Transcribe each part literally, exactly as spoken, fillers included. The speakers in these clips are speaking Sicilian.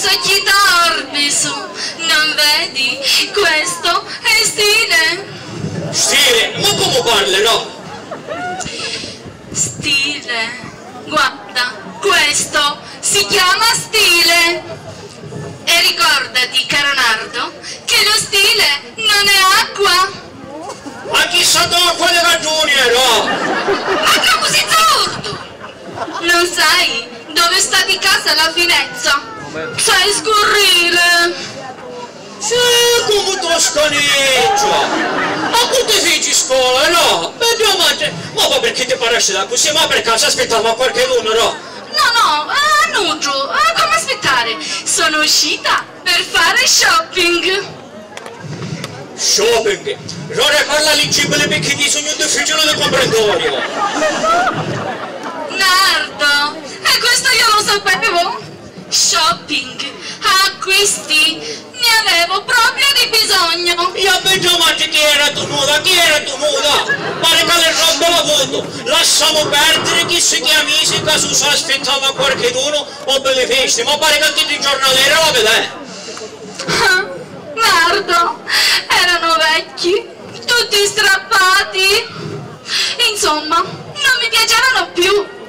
S'occhi torbi su, non vedi? Questo è stile. Stile? Ma comu parli, no? Stile. Guarda, questo si chiama stile. E ricordati, caro Nardo, che lo stile non è acqua. Ma chi sa tu quale ragioni era? Ma comu si zurdu? Non sai dove sta di casa la finezza? Sei scurrile! Sì, comu toscaneggio! Ma cu ti fici scola, no? Bedda matri, ma poi perché ti parasti da così? Ma per caso aspettava qualchedunu, no? No, no, eh, nuddu, eh, come aspettare? Sono uscita per fare shopping. Shopping? Rora, parla liggibili picchì chi sugnu difficili di comprendori. Nardo, e questo io lo sapevo. Shopping, acquisti, ne avevo proprio di bisogno. Ia bedda matri, chi era tu nuda, chi era tu nuda? Pari ca li robbi l'avutu. Lassamu perdiri chi si chiamisi ca su s'aspettava qualchidunu o belli festi, ma pari ca chi di giornali era la vede. Ah, Nardo, erano vecchi, tutti strappati. Insomma, non mi piacevano più.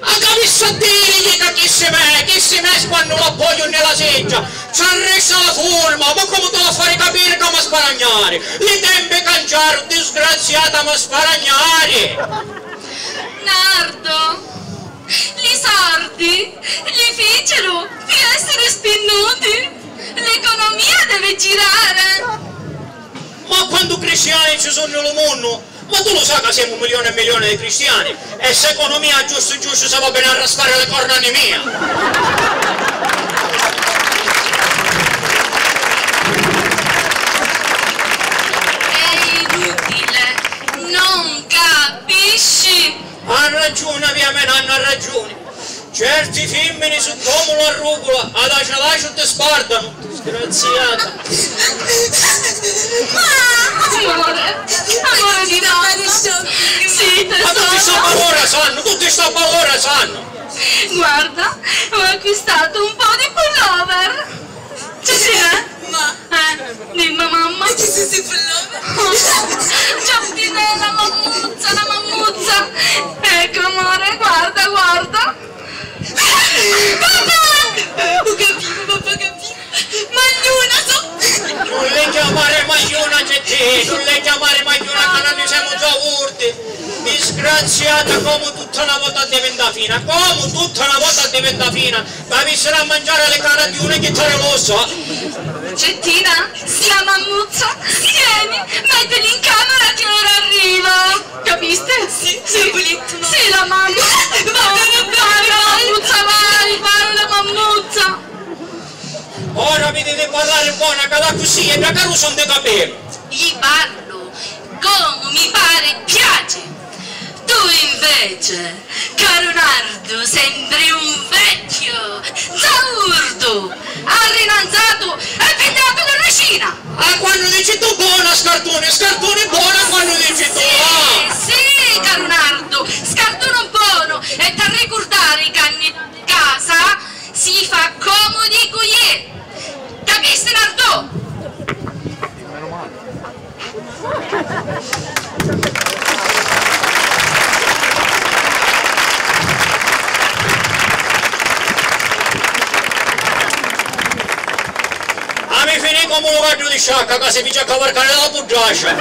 Ma c'avissi a dirigli ca chi si me, chi si me quannu l'appogghiu nni la seggia, ci arresta la furma, ma comu t'haiu a fari capiri ca m'ha sparagnari? Li tempi canciaru, disgraziata, m'ha sparagnari! Nardo, li sordi li ficiru pi essiri spinnuti, l'economia deve girare! Ma quantu cristiani ci sunnu lu munnu? Ma tu lu sa ca semu milioni e milioni di cristiani e ss'economia giustu giustu si va beni a raspari li corna nni mia! È inutile, non capisci! Ha ragiuni, avia me nannu ha ragiuni. Certi fimmini su comu la rugula, ad aciu ad aciu ti spardanu. Disgraziata. Amore, amore di mamma. Sì, tesoro. Ma tutti sta paura sannu, tutti sta paura sannu. Guarda, ho acquistato un po' di pullover. Cecina? Ma... Eh, dimmi, mamma. E chi si si pullover? Giardinella, mammuzza, la mammuzza. Ecco, amore, guarda, guarda. Papà! Ho capito, papà, ho capito. Magliuna so! Nun li chiamari magliuna, Cettì, nun li chiamari magliuna, ca nanni semu già urti. Disgraziata, comu tutta na vota addiventa fina, comu tutta na vota addiventa fina. T'avissiru a manciari li caradiuni chi t'arrilussa. Cettina, la mammuzza, tieni, mettili in camera che ora arriva. Capiste? Sì, sì. Sì, la mamma. Vai, vai, vai, la mammuzza, vai, vai, la mammuzza. Ora viditi di parlari bona, ca d'accussì è da caruso un di capellu. Gli parlo comu mi pari e piaci. Tu invece, caru Nardu, sembri un vecchio zaurdu, arrinanzatu e piddatu di ricina! Ah, quannu dici tu bona, scartuni, scartuni bona quannu dici tu, ah! Sì, sì, caru Nardu, scartuni un bonu e t'arricurdari ca nni casa si fa comu dicu iè! Capisti, Nardò? A mi finì comu lu gaddu di sciacca ca si fici accavarcari la puddrascia.